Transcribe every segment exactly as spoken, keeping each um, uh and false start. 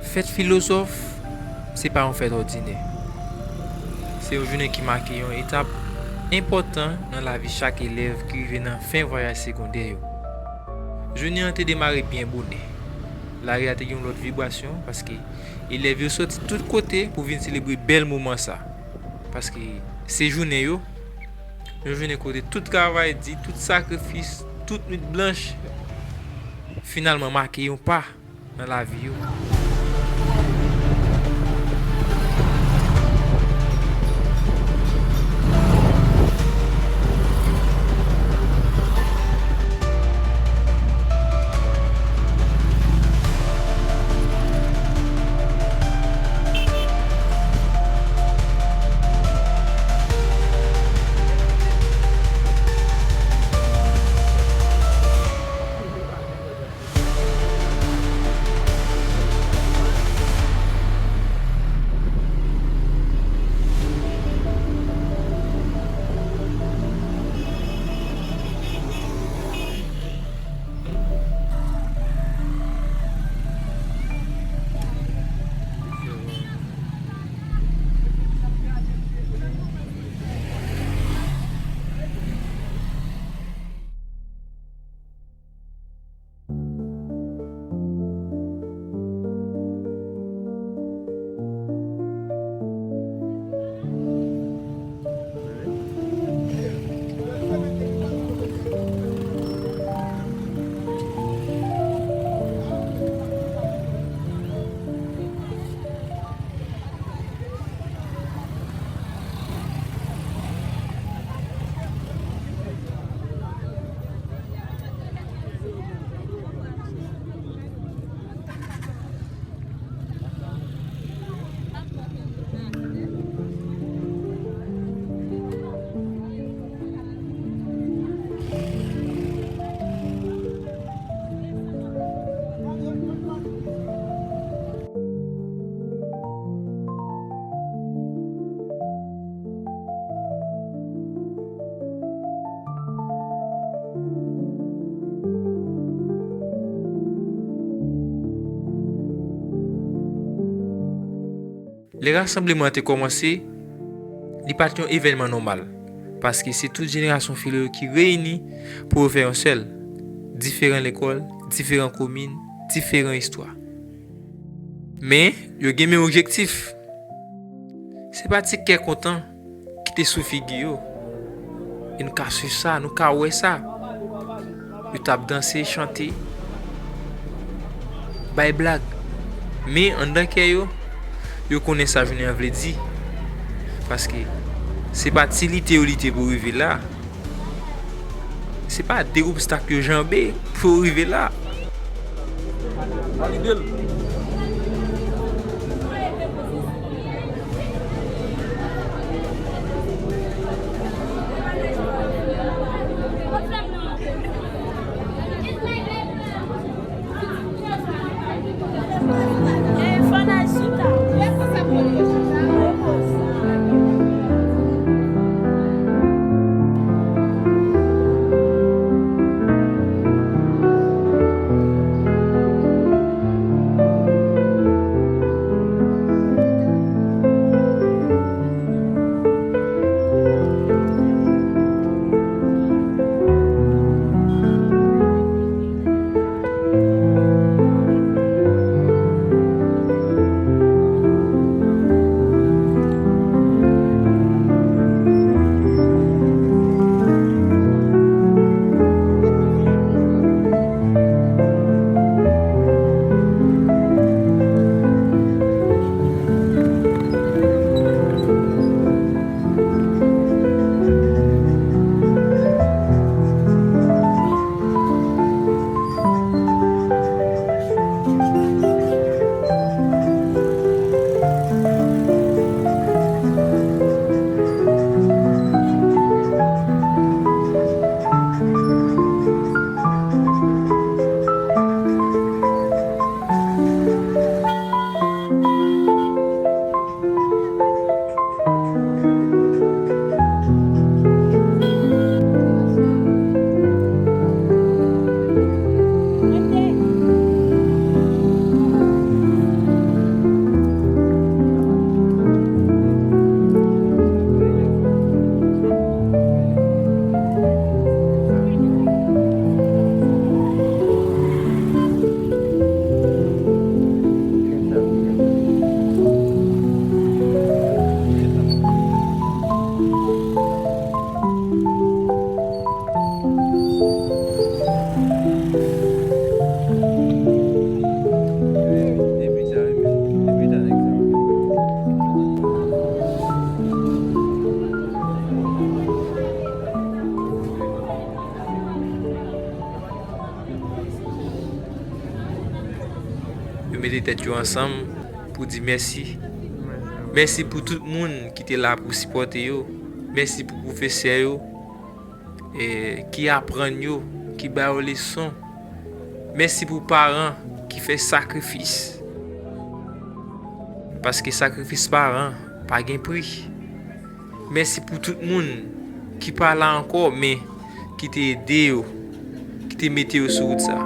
Fèt filozòf, se pa yon fèt òdinè. Se yon jounen ki make yon etap enpòtan nan lavi chak elèv ki rive nan fen vwayaj segondè yo. Jounen an te demare byen bonè. Lari a te gen yon lòt vibrasyon paske elèv yo soti tout kote pou vin selebre bèl moman sa. Paske se jounen yo, yon jounen kote tout travay di, tout sakrifis, tout nwit blanch, finalman make yon pa nan lavi yo. Lè rasanbleman an te kòmanse, li pa t yon evènman nòmal, paske se tout jenerasyon filo yo ki reyini pou yo fè yon sèl, diferan lekòl, diferan komin, diferan istwa. Men, yo gen menm objektif. Se pa ti kè kontan ki te sou figi yo. E nou ka swiv sa, nou ka wè sa. Yo t ap danse, chante, bay blag. Men anndan kè yo, yo konnen sa jounen an vle di. Paske se pa ti lite yo lite pou rive la. Se pa de obstak yo janbe pou yo rive la. Valide l. Mete tèt yo ansanm pou di mèsi. Mèsi pou tout moun ki te la pou sipòte yo. Mèsi pou pwofesè yo, e, ki aprann yo, ki ba yo leson. Mèsi pou paran ki fè sakrifis. Paske sakrifis paran pa gen pri. Mèsi pou tout moun ki pa la ankò, men ki te ede yo, ki te mete yo sou wout sa.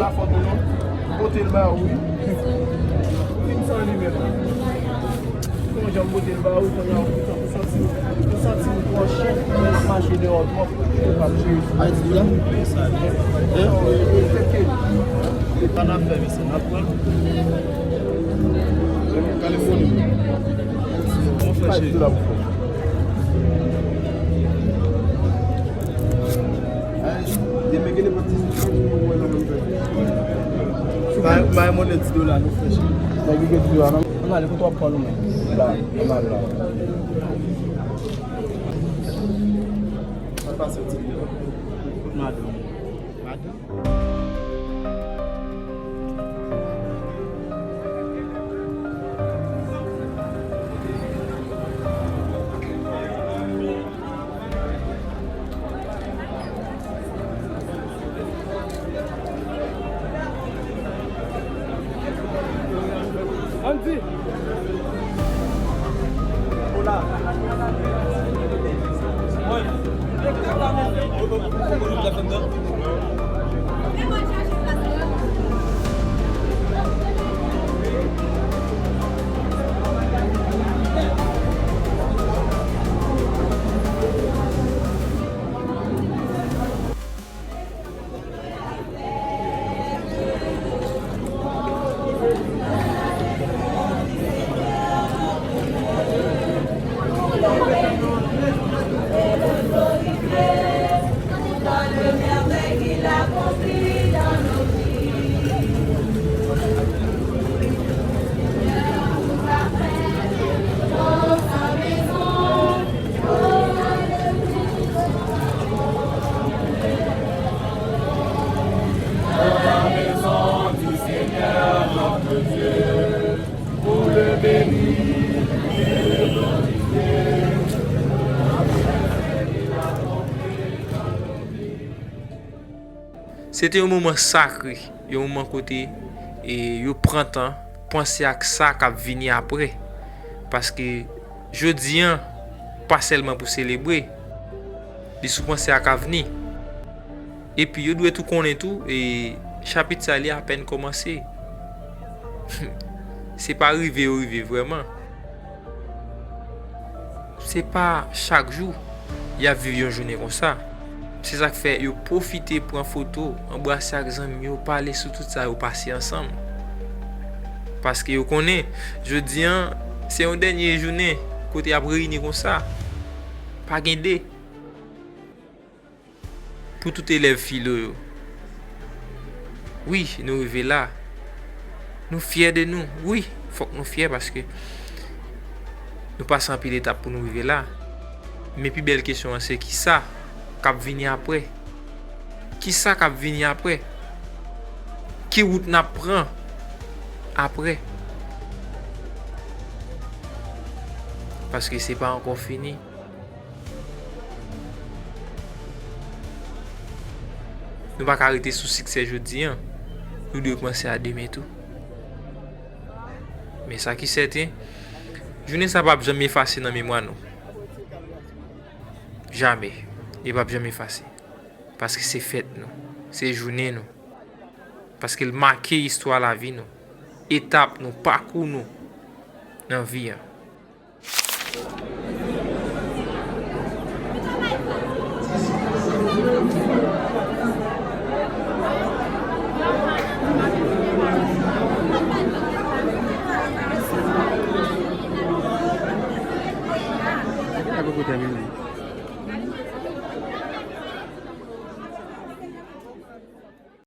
Pa fòt ou non. Pote l ba ou wi. Fin san li menm. Kon jan m pote l ba ou, kounye a ou santi, ou santi m twò chèf, men l ap mache deyò twòp. Ou p ap jwe. Ayiti la? Hein? Sa n ap fè, mesye, n ap pran. Kalifòni. Bon, frè cheri. Bay, bay monnen ti dola nou, frè cheri. Nèg ki gen ti dola non. Ann ale, kote w ap pran nou menm? La, ann ale la. Al pase yon ti dola. Kote madanm? Madanm? Andy. Se te yon moman sakre, yon moman kote, e, yo pran tan panse ak sa k ap vini apre. Paske jodi a, pa sèlman pou selebre, li sou panse ak avni. Epi yo dwe tou konnen tou, e, chapit sa li apèn kòmanse. Se pa rive yo rive vrèman. Se pa chak jou y ap viv yon jounen konsa. Se sa k fè yo pwofite pran foto, anbrase ak zanmi yo, pale sou tout sa yo pase ansanm. Paske yo konnen, jodi a, se yon dènye jounen kote y ap reyini konsa. Pa gen de. Pou tout elèv filo yo. Wi, nou rive la. Nou fyè de nou. Wi, fòk nou fyè paske nou pase anpil etap pou nou rive la. Men pi bèl kesyon an se kisa k ap vini apre? Kisa k ap vini apre? Ki wout n ap pran apre? Paske se pa ankò fini. Nou pa ka rete sou siksè jodi a. Nou dwe panse a demen tou. Men sa ki sèten, jounen sa p ap janm efase nan memwa nou. Jamè. Li p ap janm efase. Paske se fèt nou. Se jounen nou. Paske l make istwa lavi nou. Etap nou, pakou nou nan vi a. Sa poko tèmine.